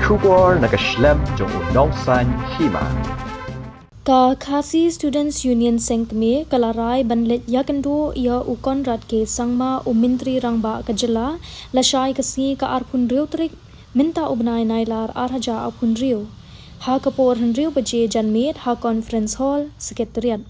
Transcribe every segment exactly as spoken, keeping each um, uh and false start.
Khubor na ka shlem jong u nongsan hima. Ka Khasi Students Union Seng Kmie ka la rai ban leit ïakynduh ïa u Conrad K Sangma, u Myntri Rangbah ka jylla, lashai ka sngi ka arphew hynriew tarik mynta u bnai Nailar ar hajar arphew hynriew, ha ka por hynriew baje janmiet ha Conference Hall, Secretariat.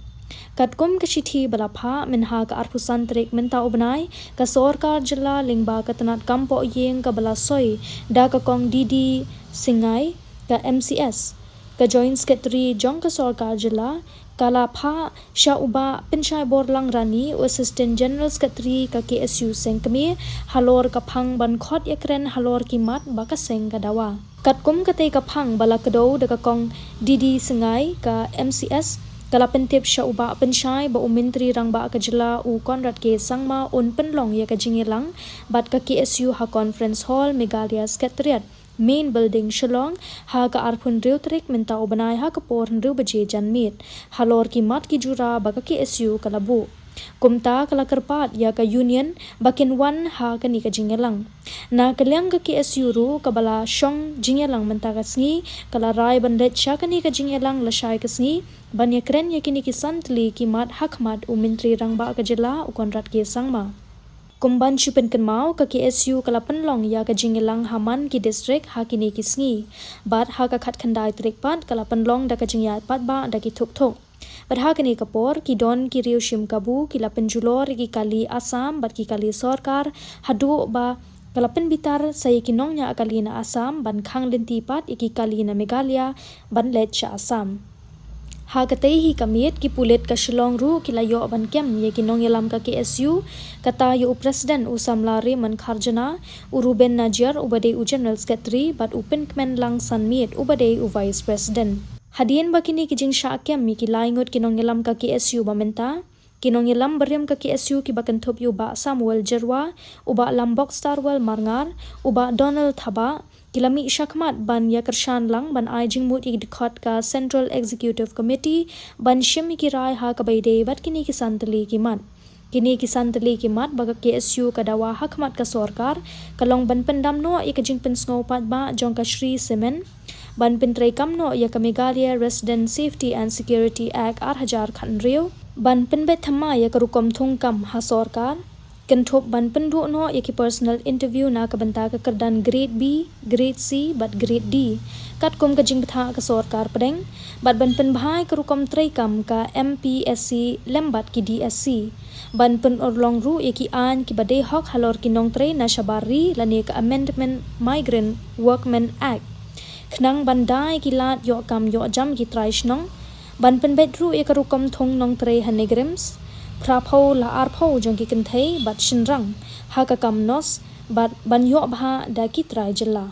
Katkum ka shithi ba la phah mynha ka arphew san tarik mynta u bnai, ka sorkar jylla lyngba ka tnat kam pohïing kaba la soi da ka Kong D D Syngai, ka M C S, ka Joint Secretary jong ka sorkar jylla, ka la phah sha u Bah Pynshai Borlang Rani, u Assistant General Secretary ka K S U Seng Kmie, halor ka phang ban khot ïakren halor ki mat ba ka seng ka dawa. Katkum katei ka phang ba la kdew da ka Kong D D Syngai, ka M C S, ka la pyntip sha u Bah Pynshai ba u Myntri Rangbah ka jylla u Conrad K Sangma un pynlong ïa ka jingïalang bad ka K S U ha Conference Hall, Meghalaya Secretariat, Main Building, Shillong, ha ka arphew hynriew tarik mynta u bnai ha ka por hynriew baje janmiet, halor ki mat ki jura ba ka K S U ka la buh. Kumta ka la kyrpad ïa ka Union ba kin wan ha kane ka jingïalang. Na ka liang ka K S U ruh kaba la shong jingïalang mynta ka sngi, ka la rai ban leit sha kane ka jingïalang lashai ka sngi ban ïakren ïa kine ki san tylli ki mat ha khmat u Myntri Rangbah ka jylla u Conrad K Sangma. Kum ban shu pynkynmaw, ka K S U ka la pynlong ïa ka jingïalang ha man ki district ha kine ki sngi. Bad ha ka khatkhyndai tarik pat ka la pynlong da ka jingïaid paidbah da ki thukthuk. Bad ha kane ka por, ki don ki riew shim kabu ki la pynjulor ïa ki kali Assam bad ki kali sorkar, haduh ba ka la pynbitar sa ïa ki nongñiah kali na Assam ban khang lynti pat ïa ki kali na Meghalaya ban leit sha Assam. Ha katei hi ka miet, ki pulit ka Shillong ruh ki la ïoh ban kem ïa ki nongïalam ka K S U, kata ïa u President u samla Raymond Kharjana, u Ruben Najiar uba dei u General Secretary bad u Pynkmenlang Sanmiet uba dei u Vice President. Hadien ba kine ki jingshah kem ïa ki lai ngut ki nongïalam ka K S U ba mynta, ki nongïalam barim ka K S U kiba kynthup ïa u Bah Samuel Jyrwa, u Bah Lambok Starwell Marngar, u Bah Donald Thabah, ki la mih shakhmat ban ïakyrshan lang ban ai jingmut ïa ki dkhot ka Central Executive Committee ban shim ïa ki rai ha kaba ïadei bad kine ki san tylli ki mat. Kine ki san tylli ki mat ba ka K S U ka dawa ha khmat ka sorkar, ka long ban pyndam noh ïa ka jingpynsngew paidbah jong ka Shree Cement, ban pyntreikam noh ïa ka Meghalaya Resident Safety and Security Act ar hajar khathynriew, ban pynbeit thymmai ïa ka rukom thungkam ha sorkar, kynthup ban pynduh noh ïa ki personal interview na ka bynta ka kyrdan Grade B, Grade C bad Grade D, katkum ka jingbthah ka sorkar pdeng, bad ban pynbha ïa ka rukom treikam ka M P S C lem bad ki D S C, ban pynurlong ruh ïa ki aiñ kiba dei hok halor ki nongtrei na shabar ri lane ka Amendment Migrant Workmen Act, khnang ban da ïa ki lad ïoh kam ïoh jam ki trai shnong, ban pynbeit ruh ïa ka rukom thung nongtrei ha NEIGRIHMS, phraphew la arphew jong ki kynthei bad shynrang ha ka kam nurse, bad ban ïoh bha da ki trai jylla.